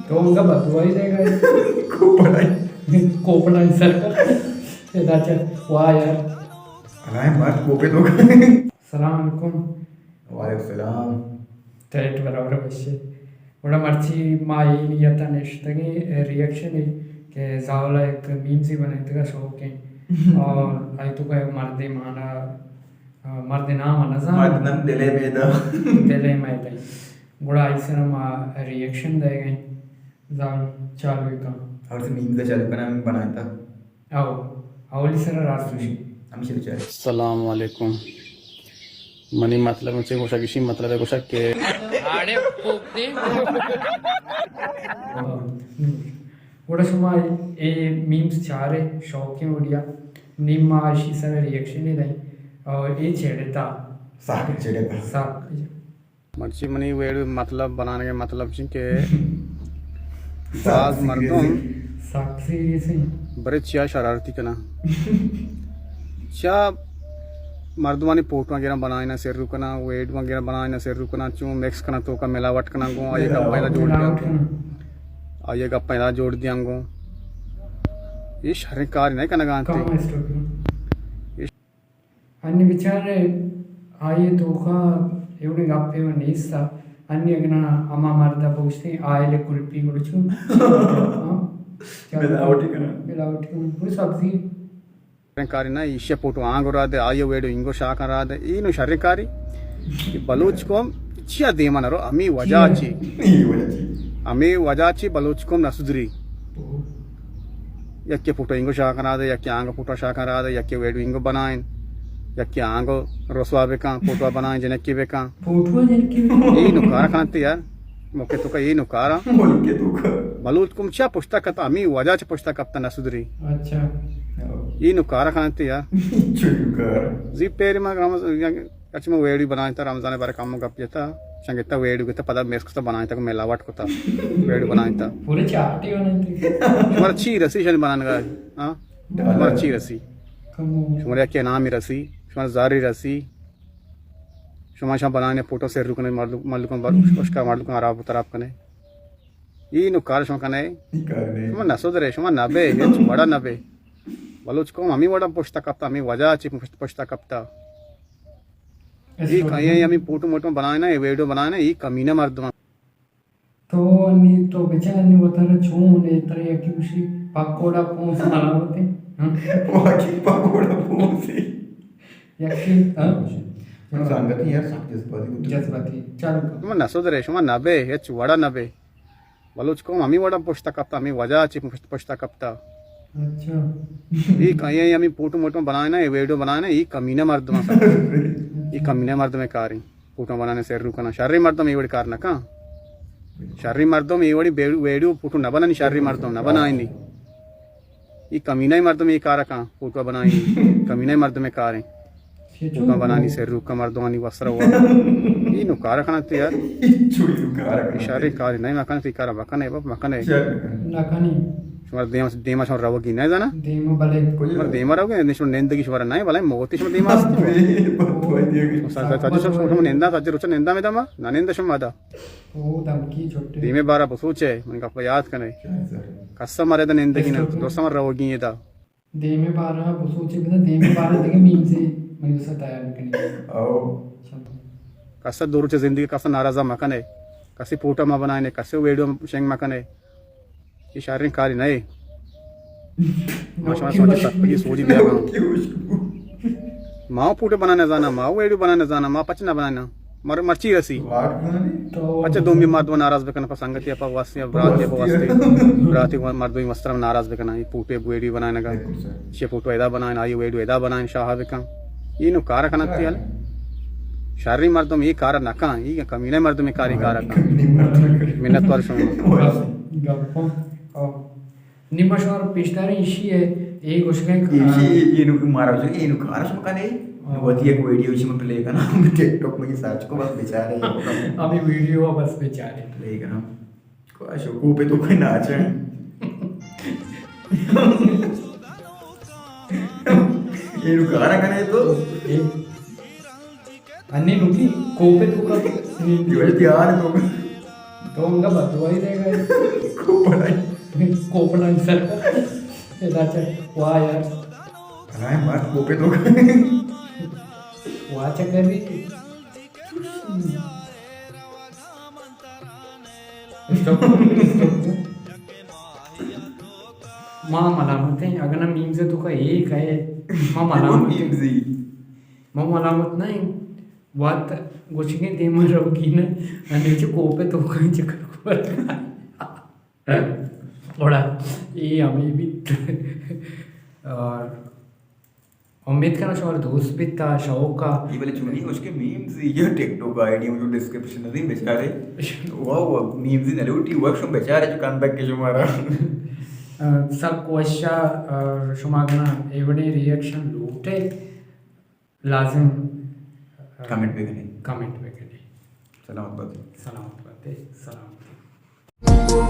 تو انگا بدوائی دے گئے۔ کوپڑائی۔ کوپڑائی سر۔ ادا چا۔ واہ یار۔ الائے مرد کوپے لوگ۔ السلام علیکم۔ وعلیکم السلام۔ ٹیٹ برابر بشے۔ گڑا مرچی ما اے نیت ءَ نشتگیں، ری ایکشن ءَ کہ زاول ءَ یک میمزے بنائینتگ ءَ شوقیں۔ اور آئی توکا یک مردے مانا، آ، مرد نام ءَ نہ زاناں۔ مرد نام دل ءِ میدہ۔ دل ءِ میدہ۔ گڑا آئی سرا ما ری ایکشن دئیگ ءَ ایں۔ زاول چالو کن۔ اور سے میمز ءَ چالو کناں، ہمیں بنائینتگ۔ او، اولی سر راست گوشی۔ ہمیشہ بچار۔ السلام علیکم۔ منی مطلب چے گوشگ، اشی مطلب گوشگ کہ آڑے پوک دے۔ گڑا شما اے میمز چارے شوقیں وڑیا، نی ما اشی سر ری ایکشن ہی دیں۔ اور اے چڑتا۔ سک چڑتا۔ سک۔ مرچی منی ویڈیو مطلب بنانے کے مطلب چی کہ باز مردم سک سیریس ہیں۔ برے چیا شرارتی کنا۔ چیا مردمانی فوٹو وغیرہ بنائنا، سر رو کنا، ویڈیو وغیرہ بنائنا، سر رو کنا، چون مکس کنا، توکا ملاوٹ کنا گوں، آئی گپا ایلا جوڑ دیاں گوں۔ آئی گپا ایلا جوڑ دیاں گوں۔ یہ شریں کار نہیں کنگا انت۔ انی بچار، آئی ءِ توکا ایوڑیں گپے و نیست۔ انی اگنا ہما مرد ءَ بگوشتیں آئل کلپی گڑا چون؟ ہاں؟ ملاوٹی کناں۔ ملاوٹی کناں۔ پوری سبزی۔ شریں کاری نہ، ایشی فوٹو آنگو را دے، آئی ویڈیو انگو شاکاں را دے۔ اے نو شریں کاری۔ بلوچ قوم چیا دیما نہ رو؟ ہمیں وجہ چی؟ اے وجہ چی؟ ہمیں وجہ چی بلوچ قوم نہ سدری؟ یکے فوٹو اینگو شاہ کنا دے، یکے آنگو فوٹو شاہ کنا دے، یکے ویڈیو اینگو بنائیں، یکے آنگو رسوا بکن، فوٹو بنائیں، جنکی بکن۔ فوٹو جنکی بکن۔ اے نو کار کنتے یار، ملک توکا اے نو کارا۔ ملک توکا۔ بلوچ قوم چیا پشتا کپتا، ہمیں وجہ چہ پشتا کپتا نہ سدری۔ اچھا۔ اے نو کار کنتے یار۔ چو نو کار۔ زی پیر ما گرام اچھا، من ویڈیو بنائینتا، رمضان ءِ بارے کمو گپ جتا، شنگتا ویڈیو گتا، پدا مکس کتا بنائینتا، ملاوٹ کتا، ویڈیو بنائینتا۔ پورے چاٹی بنائینتی۔ شمارا چی رسی شن بنانگا؟ ہاں؟ شمارا چی رسی؟ شمارا یکی نامی رسی، شمارا زاری رسی، شما شان بنائینے فوٹو سر رو کنے، مردم، مردم بر-، اشکا مردم خراب و تراب کنے۔ اے نو کار شما کنے؟ اے کار نہیں۔ شما نہ سدرے، شما نہ بے، ہچ وڑا نہ بے۔ بلوچ قوم ہمیں وڑا پشتا کپتا، ہمیں وجہ چی پشت-، پشتا کپتا۔ اے کہیں ہمیں فوٹو موٹو بنائے نا، اے ویڈیو بنائے نا، اے کمینہ مردم۔ تو انی تو بچار انی وتارا چون اے ترے یکی گوشی پکوڑا پونس مانا ہوتے۔ ہاں؟ واقعی پکوڑا پونس۔ یکی، ہاں؟ سنگتی یار سخت جذباتی۔ جذباتی۔ چل۔ شما نہ سدرے، شما نہ بے، ہچ وڑا نہ بے۔ بلوچ قوم ہمیں وڑا پشتا کپتا، ہمیں وجہ چی پشت-، پشتا کپتا۔ اچھا۔ اے ک-، اے ہمیں فوٹو موٹو بنائے نا، اے ویڈیو بنائے نا، اے کمینہ مردم اصل۔ اے کمینہ مردم کاریں۔ فوٹو بنانے سر رو کنا۔ شریں مردم اے وڑی کار نہ کن۔ شریں مردم اے وڑی بے-، ویڈیو فوٹو نہ بنانی، شریں مردم نہ بنائینی۔ اے کمینہ مردم اے کارا کن، فوٹو بنائیں، کمینہ مردم کاریں۔ فوٹو بنانی سر روکا مردمانی وسرا ہوا۔ اے نو کارا کنت یار۔ اے شریں کارے نہیں مکن، اے کارا مکن، اے باب مکن۔ نہ کنی۔ شمار دیما، دیما شمار روگی نہیں زانا؟ دیما بلے۔ شمار دیما روگی، نہیں شمار نندگی شمار نہیں، بلے موتی شمار دیما است۔ شمار ساجو شمار نندا، ساجو روچا نندا میں دما، نہ نندا شمار دا۔ او دمکی چھٹے۔ دیمے بارا بسوچے، من گپ یاد کنے۔ کسا مرے دا نندگی نا، درست مر روگی ادا۔ دیمے بارا بسوچے بدا، دیمے بارا دیگه میمزے من دوستا تیار بکنی۔ او۔ چلو۔ کسا دو روچ زندگی کسا ناراضا مکنے۔ کسی فوٹو ما بنائنے، کسی ویڈیو شنگ مکنے۔ یہ شریں کاری نئے۔ ما شما سوچ سکتی سوچی دیا گا۔ ما فوٹو بنانا زانا، ما ویڈیو بنانا زانا، ما پچ نہ بنانا۔ مر-، مرچی رسی۔ پچ دومی مردم ناراض بکن، پہ سنگتی، پہ واسطے، براتی، پہ واسطے۔ براتی مردم وستر ناراض بکن، یہ فوٹو ویڈیو بنانا گا۔ چه فوٹو ادا بنائیں، آئی ویڈیو ادا بنائیں، شاہ بکن۔ یہ نو کار کنت تیل۔ شریں مردم یہ کار نہ کن، یہ کمینہ مردم یہ کاری کار کن۔ منت وار شما۔ گپ، گپ۔ نی ما شمارا پیشداریں ایشی ء، اے گوشگیں کہ ایشی، اے، اے نو مارا گوشگ، اے نو کارش مکن اے۔ ہاں۔ نو وتی یک ویڈیو چی من پلے کناں، ٹک ٹاک میں سرچ کو بس بیچارے۔ ہمیں ویڈیو بس بیچارے۔ پلے کناں۔ کو اشو کو پہ تو کوئی ناچن۔ اے نو کارا کنے تو۔ اے۔ انی نوکی کوپے تو کا۔ یہ وجہ تیار ہے تو۔ تو انگا بدوائی دے گئے۔ کوپڑائی۔ کوپڑائی سر۔ ادا چا، واہ یار۔ ہائے مات کوپے تو۔ واہ چکر بھی۔ ما ملامت ہیں، اگہ نا میمز تو کا ایک ہے، ما ملامت ہیں۔ میمزی۔ ما ملامت نہ ہیں۔ وات گوشگیں دیما روگی نہ، انچو کوپے تو کا چکر کو۔ گڑا اے ہمے بیت۔ اور امید کناں شمارا دوست بیتا، شوق ءَ۔ اے بلے چونی گوش کہ میمز، اے ٹک ٹاک آئی ڈی جو ڈسکرپشن ءَ دیں بچارے۔ واہ واہ، میمز نہ لوٹی، واہ شم بچارے جو کم بک شمارا۔ آ، سک وش ءَ، آ، شما گنا اے وڑیں ری ایکشن لوٹے، لازم، آ، کمنٹ بکنے۔ کمنٹ بکنے۔ سلامت بات۔ سلامت بات۔ سلامت۔